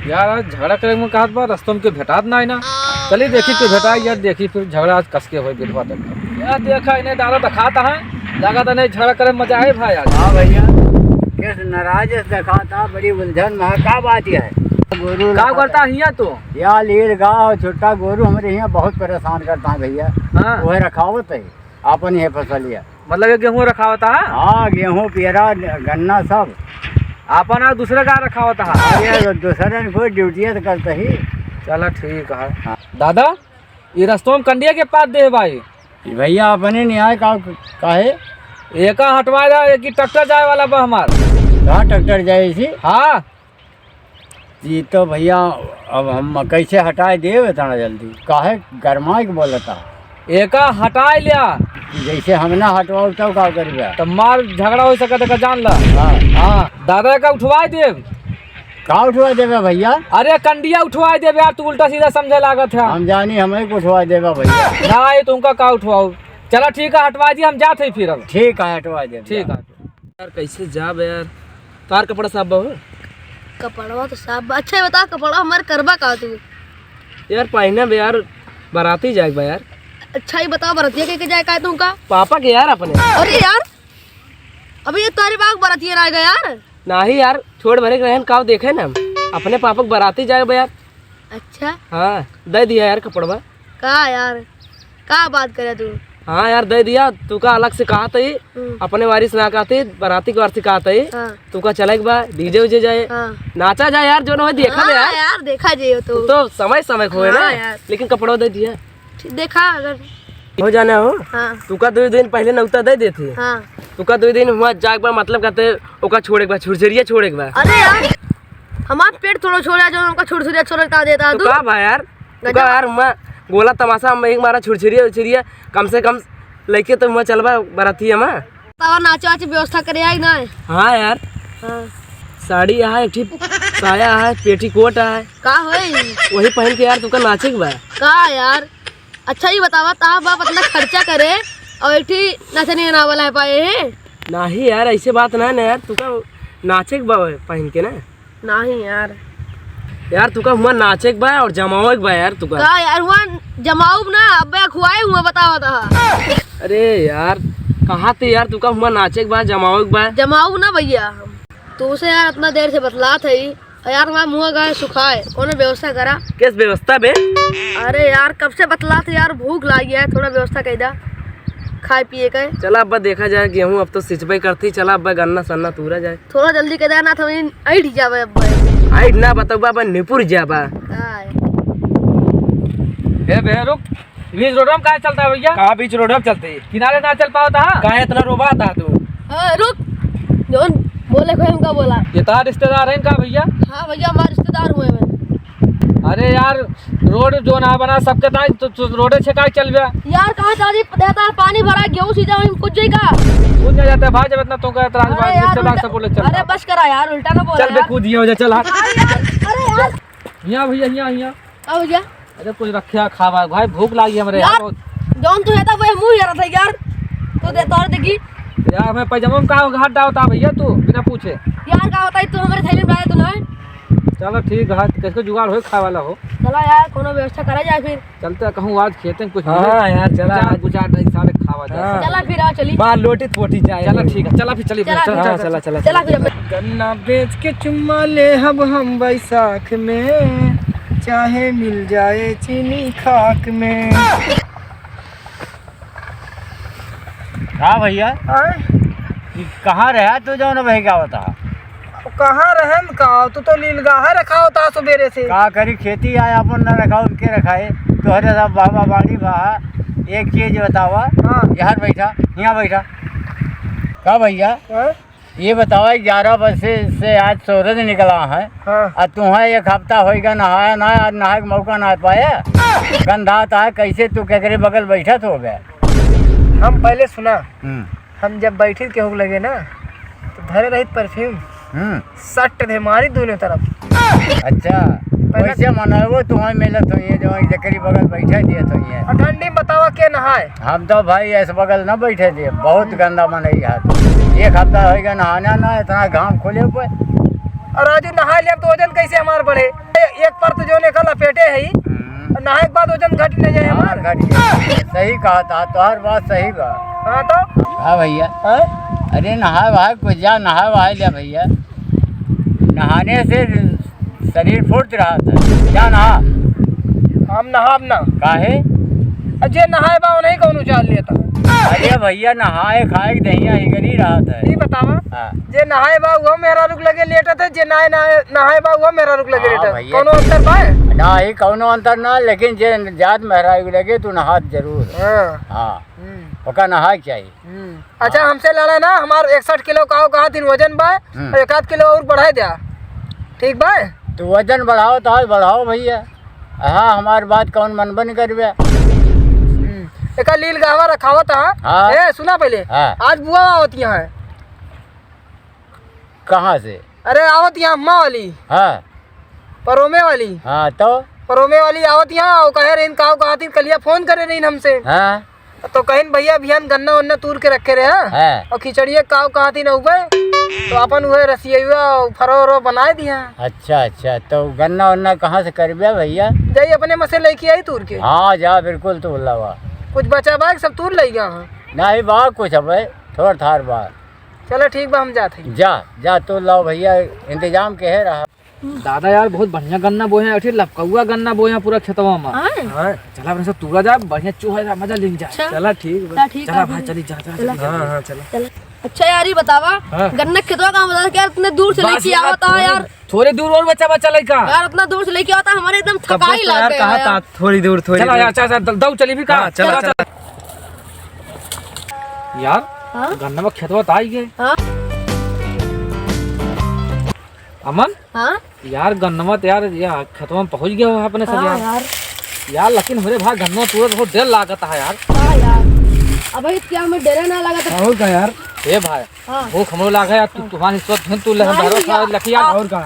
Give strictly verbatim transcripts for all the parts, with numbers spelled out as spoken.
यार, आज झगड़ा करे में कहत बा, रस्तों के भेटात ना है ना। चली देखी के भेटाई यार, देखी फिर झगड़ा आज कस के होई बिलवा तक। यार, देखा इन्हें दादा दिखाता है, लगा था नहीं झगड़ा करे में मजा आए भाई आज। हाँ भैया, किस नाराज से दिखाता, बड़ी उलझन में है, का बात है? गोरू का रखा करता था। हिया तू? यार, लील गाय और छोटा गोरू हमरे हिया बहुत परेशान करता है भैया। हाँ। वह रखावत है, अपन ये फसलिया। मतलब ये गेहूं रखावत है? हाँ, गेहूं, पेरा, गन्ना सब। अपन और दूसरे का रखावत है? अरे, दूसरे ने कोई ड्यूटी तो करते ही। चला ठीक है। हाँ। दादा, ये रस्तों में कंडिया के पास दे भाई। भैया, अपने न्याय का, काहे? एका हटवा दा, एक ही ट्रैक्टर जाए वाला बा हमार। कहाँ ट्रैक्टर जाए इसी? हाँ। जी तो भैया, अब हम कैसे हटाए देव इतना जल्दी? काहे गरमाए के बोलता? एका हटाए लिया। जैसे हम ना हटवाओ तब का करबे? तो मार झगड़ा हो सकत है, का जान ला। हाँ। हाँ, दादा का उठवाए देव। का उठवा देबे भैया? अरे कंडिया उठवा देबे यार, तू उल्टा सीधा समझे लागत है। हम जानी हमें को उठवा देबे भैया। ना, ये तुमका का उठवाओ। चला ठीक है, हटवा दी, हम जात है फिर अब। ठीक है, हटवा देबे। ठीक है। यार कैसे जाब यार, तार कपड़ा साफ बा हो? कपड़वा तो साफ बा। अच्छा ये बता, कपड़ा हमार करबा का तू? यार पहिना बे यार, बराती जाए बा यार। अच्छा ये बताओ, बरतिया के, के जाए का है तुमका? पापा के यार अपने। अरे यार, अबे ये तारी बाग बरतिया रह गया यार। नाही यार, छोड़ भरे के रहन, काव देखे ना हम। अपने पापा के बराती जाए बा यार। अच्छा। हाँ, दे दिया यार कपड़वा। का यार, का बात करे तू? हाँ यार, दे दिया। तू का अलग से कहा तई, हम्म। अपने वारिस ना कहती, बराती के वारिस कहा तई। हाँ। तू का चले के बा, डीजे उजे जाए, हाँ। नाचा जाए यार, जो ना हो देखा हाँ यार। यार, देखा जाए तो। तू तो समय समय खोए हाँ ना यार। लेकिन कपड़वा दे दिया। ठीक, देखा अगर हो जाना हो, हाँ। तुका दो दिन पहले नौता दे देती। हाँ। तुका दो दिन हुआ जाग बा, मतलब कहते ओका छोड़े के बा, छुरछुरिया छोड़े के बा। अरे यार, हमार पेट थोड़ा छोड़ा जो हमका छुरछुरिया छोड़ता देता तो तू। का बा यार? गजब। तुका यार हुआ गोला तमाशा में एक मारा छुरछुरिया उछुरिया, कम से कम लेके तो हुआ चलबा बरातिया में। तब नाचे वाचे व्यवस्था करे आई ना। हाँ यार। हाँ। साड़ी है, एक ठे साया है, पेटीकोट है। का होई? वही पहन के यार तुका नाचे के बा। का यार? अच्छा ये बतावा, ता बाप इतना खर्चा करे और एक ठे नचनिया ना वाला है पाए हैं? नाही यार, ऐसे बात ना है ना यार, तुका नाचे के बा पहन के ना। नाही यार। यार तुका हुआ नाचे के बा और जमावे के बा यार तुका। का यार हुआ जमाऊ ना, अबे खुआए हुआ बतावा ता। अरे यार, कहा थे यार तुका हुआ नाचे के बा, जमावे के बा। जमाऊ ना भैया, तुमसे यार इतना देर से बतलात है। यार, हमार मुँह गाय सुखाए, कोनो व्यवस्था करा। किस व्यवस्था बे? अरे यार, कब से बतलात है यार, भूख लागी है, थोड़ा व्यवस्था कर दा खाए पिए के। चला अब्बा देखा जाए, गेहूँ अब तो सिंचबे करती, चला अब्बा गन्ना सन्ना तूरा जाए। थोड़ा जल्दी कर दे ना, तो हम ऐंठ जावे अब्बा। ऐंठ ना बतौबा, अब्बा निपुर जाबा। काय? ए बे रुक, बीच रोड में काहे चलता है भैया? कहाँ बीच रोड में चलते? किनारे ना चल पावता है? काहे इतना रोबाता तू? ए, रुक, जौन बोले को हमका बोला। ये तार रिश्तेदार हैं का भैया? हाँ भैया, हमारे रिश्तेदार हुए हैं। अरे यार, रोड जो ना बना सबके ताई, तो, तो रोडे छेकाई चल बे। यार, कहाँ दादी देता है, पानी भरा, गेहूँ सींचा, वहीं कुछ जाई का? कुछ नहीं जाता है भाई, जब इतना तुमका एतराज अरे बा, यार, रिश्तेदार उल्टा, सब बोले चल अरे बा। बस करा यार, उल्टा ना बोला चल बे, यार। कूद दिया हो जा, चल हट। अरे यार, अरे यार। यहाँ भैया, यहाँ, यहाँ। का भैया? अरे कुछ रखिया खावा भाई, भूख लागी हमरे यार, यार, बहुत। जौन तू है था वही मुँह यार था यार। तू दे तोर देखी। यार मैं पैजामा में का हाथ डालता भैया तू बिना पूछे? यार का बताई, तू हमरे थैली में डाले तू ना। चलो ठीक है, कैसे जुगाड़ होए खाए वाला हो। चलो यार, कोनो व्यवस्था करा जाए फिर। चलते कहूँ आज खेते में कुछ हाँ मिले। यार, चला। बुचार, बुचार नहीं सारे खावा जाए। हाँ। चला फिर, आओ चली। बाहर लोटी पोटी जाए। चला ठीक है, चला फिर चलिए, चला चला, फिर। चला, चला, चला, चला। चला फिर। गन्ना बेच के चुम्मा ले हब हम बैसाख में, चाहे मिल जाए चीनी खाक में। का भैया? आय? ई कहाँ रहा तू जौन भाई का होता? कहाँ रहन का? तू तो लीलगाहे रखा होता सुबेरे से। का करी खेती आय अपन ना रखा, उनके रखाए। तोहरे सब बाबा बाड़ी बा, एक चीज बतावा। हाँ। यहाँ बैठा, यहाँ बैठा। का भैया? हाँ? ये बतावा, ग्यारह बजे से आज सूरज निकला है, हाँ। और तुम्हें एक हफ्ता होइगा नहाया ना, आज नहाए के मौका ना पाया। गंधात है, कैसे तू केकरे बगल बैठत हो गया? हम पहले सुना, हम्म। हम जब बैठे केहू लगे ना, तो धरे रहित परफ्यूम, हम्म। सट दे मारी दोनों तरफ। अच्छा, पहले वैसे मनाओ तुम्हें मिलत होइए, जो जकरी बगल बैठे दिए तो ये। और ठंडी में बतावा के नहाए? हम तो भाई इस बगल न बैठे दिए, बहुत गंदा मनई है। एक हफ्ता होइगा नहाना ना, इतना घाम खोले ऊपर। और आज नहाए लेब तो वजन कैसे हमार बढ़े? एक परत जौन एका लपेटे है ही, हम्म। और नहाए के बाद वजन घट न जाए हाँ, हमार। घट जाए। सही कहा था, तोहार बात सही बा। हाँ तो? हाँ भैया। हाँ? अरे नहाए वहाए कुछ जा, नहाए वहाए ले भैया। नहाने से शरीर फुर्त रहत है। जा नहा। हम नहाब ना। काहे? अब जे नहाए बा, उन्हीं कौन उछाल लेता। अरे भैया, नहाए खाए के दहिया हिगरी रहत है। ई बतावा, हाँ। जे नहाए बा, उहो मेहरारू के लगे लेटत है, जे नाए, नाए, नहाए बा, उहो मेहरारू के लगे हाँ लेटत है। भैया। कौनो अंतर बा? नाही, कौनो अंतर ना, लेकिन जे जात मेहरारू के लगे, तू नहात जरूर। हाँ। हाँ। हम्म। ओका नहाए के चाही। हम्म। अच्छा, हाँ। हमसे लड़ा ना, हमार इकसठ किलो का, का दिन वजन बा, हम्म। और एक आध किलो और बढ़ाए द्या। ठीक बा? तू वजन बढ़ाओ तो आज बढ़ाओ भैया। हाँ, हमार बात कौन मनबे नहीं करबे। हम्म। एका लील गहवा रखावत हा। हाँ। ए, सुना पहले। हाँ। आज बुआ आवत यहाँ है। कहाँ से? अरे, आवत यहाँ अम्मा वाली। हाँ। परोमे वाली। हाँ, तो? परोमे वाली आवत यहाँ, वो कहे रहीन, काव कहत ही, कलिया फोन करे रहीन हमसे। हाँ। तो कहिन, "भैया, अभियान गन्ना वन्ना तूर के रखे रहे, हाँ? हाँ। और खिचड़िया काव कहत ही न उबे, तो अपन उहे रसियवा फरो वरो बनाए दिया।" अच्छा, अच्छा, तो गन्ना वन्ना कहाँ से करबे भैया? जाई अपने में से लेके आई तूर के। हाँ, जा, बिल्कुल तूर लावा। कुछ बचा बा कि सब तूर लई गया, हाँ? नहीं बा, कुछ अबे, थोड़ थार बा। चलो ठीक बा, हम जात हई। जा, जा, तूर लाओ भैया, इंतजाम के है रहा। दादा यार, बहुत बढ़िया गन्ना बोए हैं, अठे लपकौआ गन्ना बोए हैं पूरा खेतवा में। हाँ? हाँ। चला, अपने सब तूरा जाए, बढ़िया चूहा है, मजा लेन जाए। अच्छा। चला, ठीक बा। चला, ठीक चला बा, भाई, फिर। चली, जा, जा, चला। चली, हाँ, हाँ, चला। चला। अच्छा यार, ये बतावा, हाँ। गन्ना खेतवा कहाँ बता, क्या इतने दूर से बस लेके यार, आवता है थोड़े, यार? थोड़े दूर और बचा, बचा लइका। यार, इतना दूर से लेके आवता, हमारे एकदम तब थकाई तो लाग यार गया कहा यार। था, थोड़ी दूर, थोड़ी चला दूर। यार, चला, चला, दौ चली भी का? हाँ, चला, चला, चला। चला। यार, हाँ? गन्ना में खेतवा तो आई गए। हाँ? अमन? हाँ? यार, गन्नवा तो यार, या खेतवा में पहुँच गया हो अपने सब हाँ यार। यार। यार, लेकिन हमरे भाई गन्नवा तूरत बहुत डर लागत है यार। हाँ यार। अबे क्या हमें डरे ना लागत है? और का यार? ए भाई, हाँ। भूख हमरो लागे यार, तू, हाँ। तुम्हारे हिस्सा धन तू ले, हम नहीं भरो भैया, खा लखिया। आप, और का?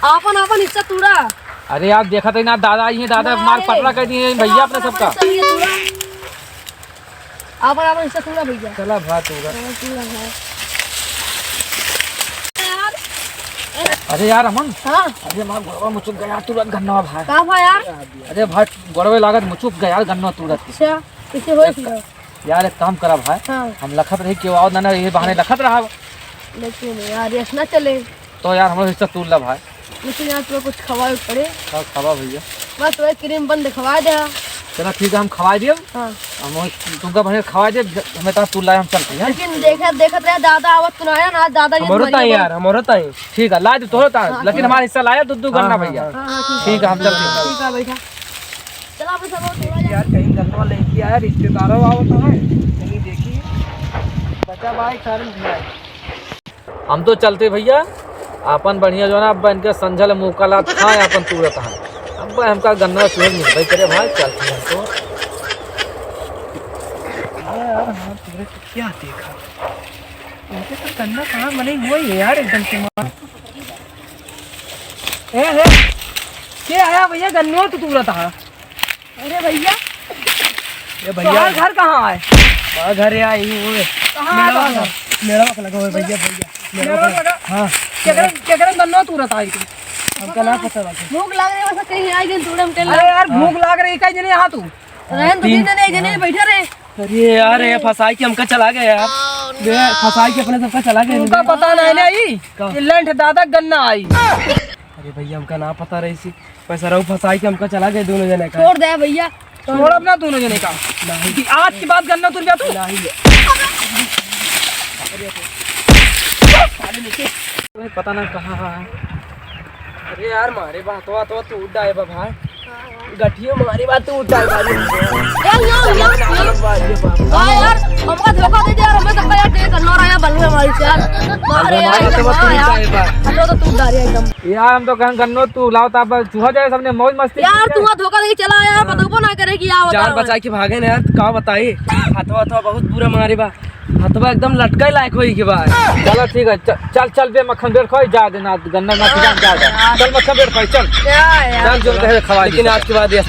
आपन, आपन हिस्सा तूरा। अरे यार, देखत है ना, दादा आई है, दादा नहीं। मार पटरा कर दिए हैं भैया आपन, अपने आपन सबका। हिस्सा लिए तूरा। आपन, आपन हिस्सा तूरा भैया। चला भाई, तूरा। हाँ, तूरा भाई। यार। अरे यार, अमन। हाँ। अरे, हमार गोड़वा मुचुक गया यार, तूरत गन्नवा भाई। का भाई यार? अरे भाई, गोड़वे लागत मुचुक गया यार, गन्नवा तूरत। अच्छा, कैसे होए फिर? यार, एक काम करा भाई, हाँ। हम लखत रही कि आओ ना, ना, ये बहाने लखत रहा। लेकिन यार, ऐसा ना चले। तो यार, हमरो हिस्सा तूर ला भाई। लेकिन यार, तोरा कुछ खवाए पड़े। का खवा भैया? बस वही क्रीम बंद खवा दे। चला ठीक है, हम खवा दियो। हाँ। हम वही तुमका बढ़िया खवा दियो, हमें तो तूर लाए, हम चलते हैं। लेकिन देखत, देखत रहे, दादा आवत तो ना आया ना, दादा ये हमरो मरिया ताई बहुत यार, हमरो ताई। ठीक है, ला दे तोरो ताई, हाँ, लेकिन हाँ। हमारा हिस्सा लाया दू, दू हाँ, गन्ना हाँ, भैया। हाँ, हाँ, ठीक है। ठीक है, हम चलते हैं। ठीक है, बैठा। चला, बस अब थोड़ा यार, कहीं गन्नवा लेके आया, रिश्तेदारों आवत है, कहीं देखी, बचा भाई, सारे ले आए। हम तो चलते भैया, आपन बढ़िया जो ना, अब इनके संझल मुँह का लात खाए, आपन तूरत है। अब हमका गन्नवा चूहे मिलबे करे भाई, चलते हम तो। अरे यार, हाँ, तूरे तो क्या देखा? इनके तो गन्ना कहाँ बने हुआ है यार, एकदम से मार। ए, ए, के आया भैया, गन्नवा तो तूरत है। अरे भैया। ए भैया। तोहार घर कहाँ है? हमार घर यहाँ यहीं हुए। कहाँ है मेरा तोहार घर? मेरा वक्त लगा हुआ है भैया, भैया। मेरा मेरा वक्त वक्त लगा? हाँ। केकरे, केकरे गन्नवा तूरत आई तू? हमका ना पता बाकी। भूख लाग रही है, बस कहीं आई दिन तूड़े हम अरे यार, हाँ। भूख लाग रही, कई जने यहाँ तू? रहन तो ठीक। दिन नहीं, जने बैठे रहे। अरे यार, ये फंसाई के हमका चला गया यार। बे, फंसाई के अपने सबका चला गया। तुमका पता नहीं ना, ई का? ये लंठ दादा गन्ना आई। अरे भैया, हमका ना पता रही सी। पैसा रहू फंसाई के हमका चला गए दोनों जने का। छोड़ दे भैया। छोड़ब ना दोनों जने का। नहीं। कि आज के बाद गन्ना तुर जा तू। नहीं। अरे पता ना कहाँ है। अरे यार, मारे बा, तो, तो, तू उड़ा है बा भाई। गठिया मारे बा, तू उड़ा है भाई। ए, यो, यो, यो। वाह यार, हमका धोखा दे दे यार, हमें तो कहा दे गन्ना रहा है, बलुए मारी से यार। मारे यार, हमारे तो हाँ तू यार। उड़ा है बा। हम लोग तो तू उड़ा रहे हैं एकदम। यार, हम तो कहें गन्नो तू लाओ, तब चूहा जाए, सबने मौज मस्ती यार, की तू जाए। वहाँ धोखा देके चला यार, हाँ। बतौबो ना करे कि क्या होता जान है। बचाए के भागे ना यार, का बताई, हथवा, हथवा बहुत बुरा मारे बा, हथवा एकदम लटकाए लायक होई के बा। चलो ठीक है, च-, चल, चल बे मक्खन बेर खोई, जा दे ना, गन्ना ना, जा, जा, जा। चल मक्खन बेर खोई, चल। क्या यार? चल, जो कहे खवा लेकिन दे। आज के बाद ये